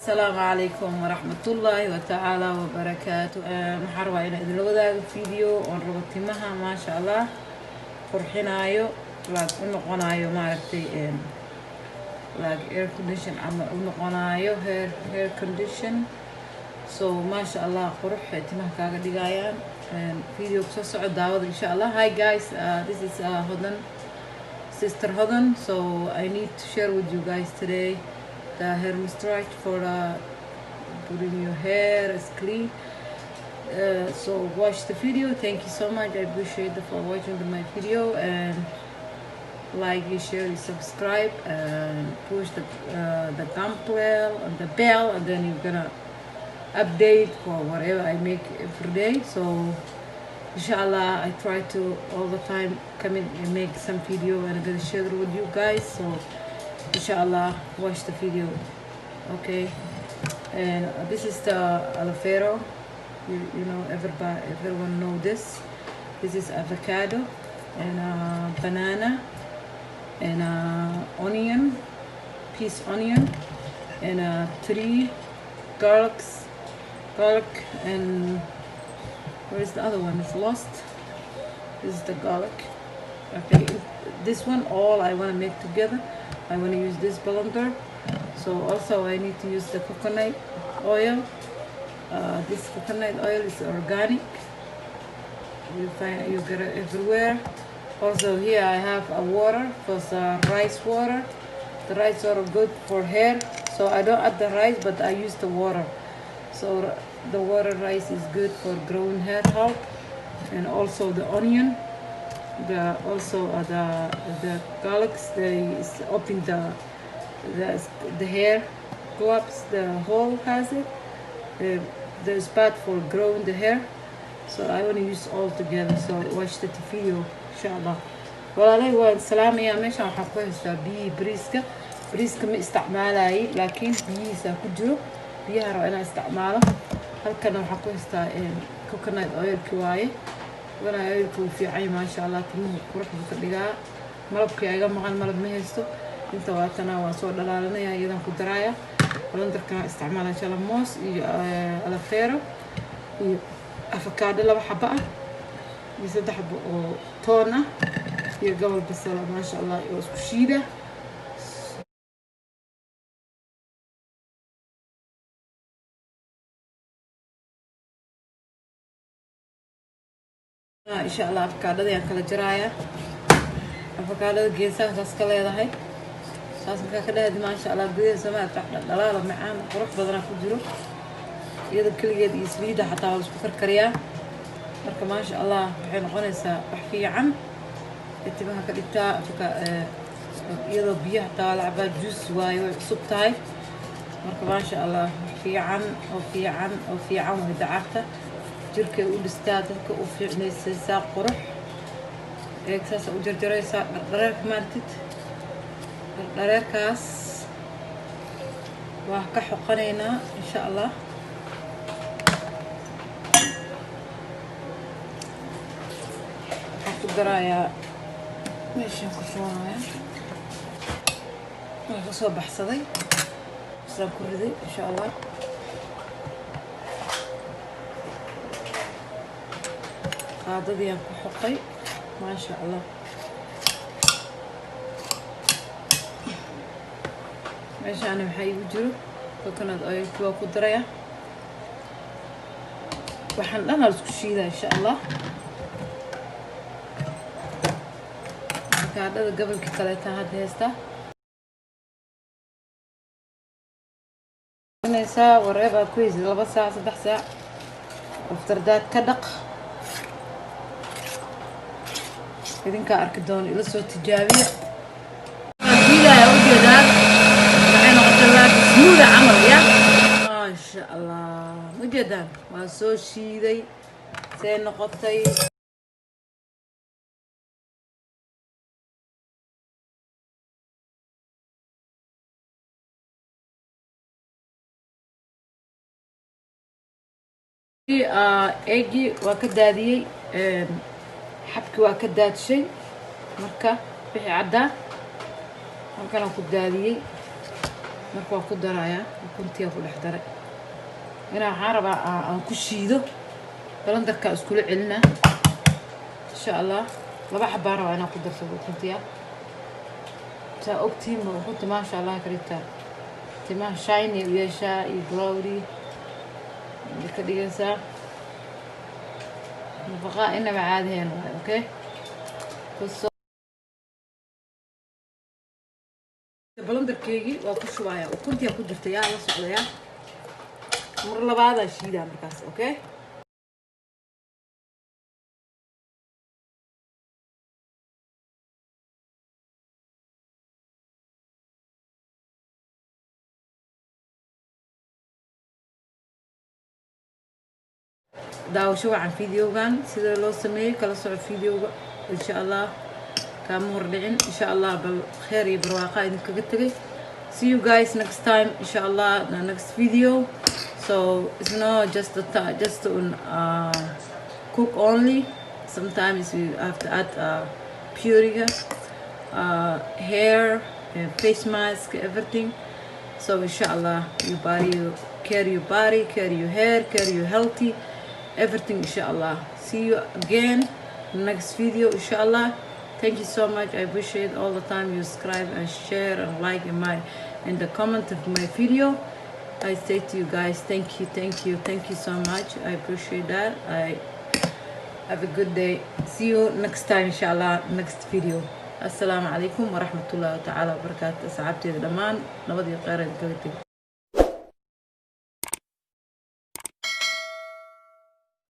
Asalaamu calaykum waraxmatullaahi watacaala wabarakaatu. Waxaan rabaa inaan idinla wadaago video oon rabo timaha, maasha Allah, qurxinaayo, like u noqonayo, maaragtay, like air condition ama u noqonayo hair condition. So maasha Allah, qurux ay timaha kaaga dhigayaan. Video kusoo soco, daawada, insha Allah. Hi guys, this is Hodan, Sister Hodan. So I need to share with you guys today the hair moisturizer for putting your hair is clean. So watch the video. Thank you so much. I appreciate for watching my video, and like, you share, you subscribe and push the thumb bell and the bell, and then you're gonna update for whatever I make every day. So inshallah, I try to all the time come in and make some video, and I'm gonna share it with you guys. So inshallah, watch the video, okay? And this is the aloe vera. You know, everybody, everyone know this. This is avocado and banana and onion, piece onion, and three garlics, garlic, and where's the other one? It's lost. This is the garlic, okay? This one all I want to make together. I want to use this blender. So also I need to use the coconut oil. This coconut oil is organic. You find, you get it everywhere. Also here I have a water for the rice water. The rice water good for hair, so I don't add the rice, but I use the water. So the water rice is good for growing hair help. And also the onion, the also the garlics, they open the hair, go up the hole, has it the spot for growing the hair. So I want to use all together. So watch the video, insha Allah. Walaalay, waan salaamayaa. Meeshan waxaan ku haystaa biyihii bariiska. Bariiska ma isticmaalayay, laakiin biyihiisa ku jiro, biyaha raba inaan isticmaalo. Halkana waxaan ku haystaa coconut oilki waaye. Coconut oilka wuu fiican yahay, maasha Allah, timuhu qurux buu ka dhigaa. Malabkii iga maqan, malab ma haysto. Inta waatana waan soo dhalaalinaya, iyadan ku daraaya. Blenderkana isticmaala, insha Allah. Moos iyo aloe vera iyo afakaadho laba xabo ah iyo saddex xabo oo toon ah iyo gobol basala, maasha Allah, oo isku shiida. Insha Allah, afakaadhada ayaan kala jaraaya. Afakaadhada geesaha saas ka leedahay, saas markaa ka dhehdi, maasha Allah, gudaheeda somaa dhalaala macaan qurux badanaa ku jiro. Iyada keligeed iyo saliidda xataa waa la isku karkariyaa. Marka maasha Allah, waxay noqonaysaa wax fiican ee timaha ka dhigtaa. Iyadoo biyo xataa waa la cabaa, juice waaye, way cusub tahay. Marka maasha Allah, wax fiican oo fiican oo fiican way. Dacarta jirkay u dhistaa, dadka u fiicnaysaysaa, qurux. Eeg, saasa u jarjaraysaa dhardhareerka, maartid, dhardhareerkaas waa ka xoqanaynaa, insha Allah. Waxaan ku darayaa, meeshaan ku shubanaya, waan kasoo baxsaday, isaan ku riday, insha Allah. Qaadadiiyaan ku xoqay, maasha Allah. Meeshaana maxaa iigu jiro? Coconut oilki waa ku daraya. Waxaan dhan aa isku shiidaa, insha Allah. Afakaadhada gobolkii kaleetaan hadda haystaa naysaa wareebaa ku haysid 2 saac, 3 saac. Afterdaad ka dhaq. Idinkaa arki doono, ila soo tijaabiya. Shiidaya, ujeedaa, waxay noqotay laakiin smooth camal ya, maasha Allah. Ujeedaan, waa soo shiiday, see noqotay. Eegi waa ka daadiyey, xabki waa ka daadshay. Marka wixii caddaa halkanaan ku daadiyey. Marka waa ku darayaa ukuntiyaa ku dhex daray. Inaa waxaan rabaa aan ku shiido blenderka, iskula celina insha Allah. Laba xabaan rabaa inaan ku darsado ukuntiya. Saa ogtiinba, ukunta maasha Allah ka dhigtaa timaha shiny u yeeshaa iyo glowy bay ka dhigaysaa. Nafaqaa inaba caadiheen waayo. Okay, kusoo blenderkeygii waa ku shubaya ukuntiyaa ku jirta. Yaa la socdayaa? Mar labaadaa shiidaa markaas. Okay, daawasho wacan. Videogan sida loo sameeyey kala soco videoga insha Allah, kaama hordhicin insha Allah. Bal kheer iyo barwaaqa idinkaga tegay. See you guys next time insha Allah, the next video. So it's not just the just to cook only. Sometimes you have to add puriga hair, face mask, everything. So inshallah, your body, you care your body, care your hair, care your healthy, everything inshallah. See you again next video inshallah. Thank you so much. I appreciate all the time you subscribe and share and like in the comment of my video. I say to you guys, thank you, thank you, thank you so much. I appreciate that. I have a good day. See you next time inshallah, next video. Assalaamu calaykum waraxmatullahi tacaala wabarakaatu. Asxaabteeda dhammaan, nabad iyo kheyr idinkaga tegay.